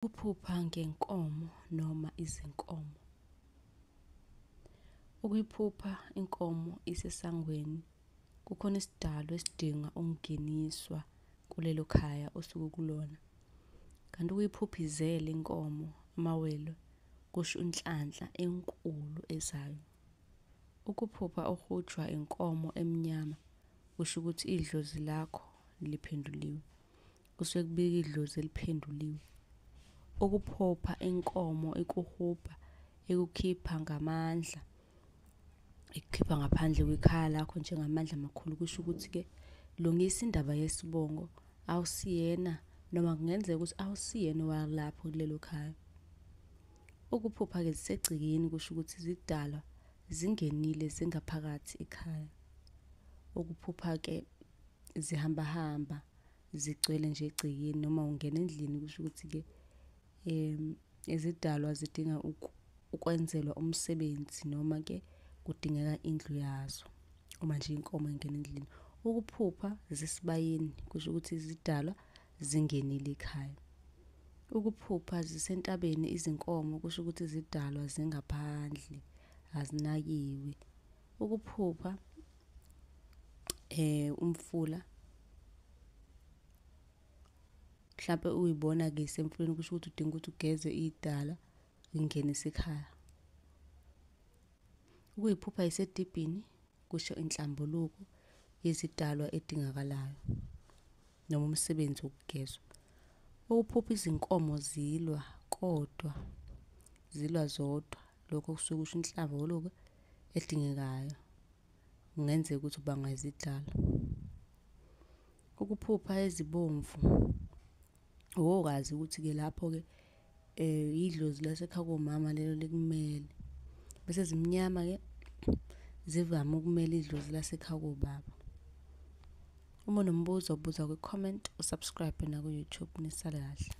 Ukuphupha ngenkomo noma izinkomo. Ukuyiphupha inkomo isesangweni, kukhona isidalwa esidinga ukungeniswa kulelo khaya osuke ukulona. Kanti ukuyiphupha izele inkomo, amawele, kusho inhlanhla enkulu ezayo. Ukuphupha uhujwa inkomo emnyama, kusho ukuthi idlozi lakho liphenduliwe. Kusuke kubika idlozi eliphenduliwe. Ukuphupha inkomo ikuhubha, ikukhipha ngamandla, ikukhipha ngaphandle kwekhaya lakho njengamandla amakhulu, kusho ukuthi-ke lungisa indaba yesibongo, awusiyena noma kungenzeka ukuthi awusiyena owalapho kulelo khaya. Ukuphupha-ke zisegcekeni kusho ukuthi izidalwa zingenile zingaphakathi ekhaya. Ukuphupha-ke zihamba hamba zigcwele nje egcekeni noma ungena endlini kusho ukuthi-ke izidalwa zidinga ukwenzelwa umsebenzi noma-ke kudingeka indlu yazo. Uma nje inkomo ingena endlini. Ukuphupha zisesibayeni kusho ukuthi izidalwa zingenile ekhaya. Ukuphupha zisentabeni izinkomo kusho ukuthi izidalwa zingaphandle, azinakiwe. Ukuphupha umfula, mhlampe uy'bona-ke isemfuleni kusho ukuthi udinga ukuthi ugeze iy'dalwa, uy'ngenise ekhaya. Ukuyiphupha yisedibhini kusho inhlambuluko yezidalwa edingakalayo noma umsebenzi wokugezwa. Ukuphupha izinkomo zilwa kodwa, zilwa zodwa, lokho kusuke kusho inhlambuluko edingekayo. Kungenzeka ukuthi kubangwa izidalwa. Ukuphupha ezibomvu, wowazi ukuthi-ke lapho-ke idlozi lasekhaya komama lelo likumele. Bese ezimnyama-ke zivame ukumela idlozi lasekhaya kobaba. Uma unombuzo buza kwi-comment, u-subscribe naku-YouTube. Nisale kahle.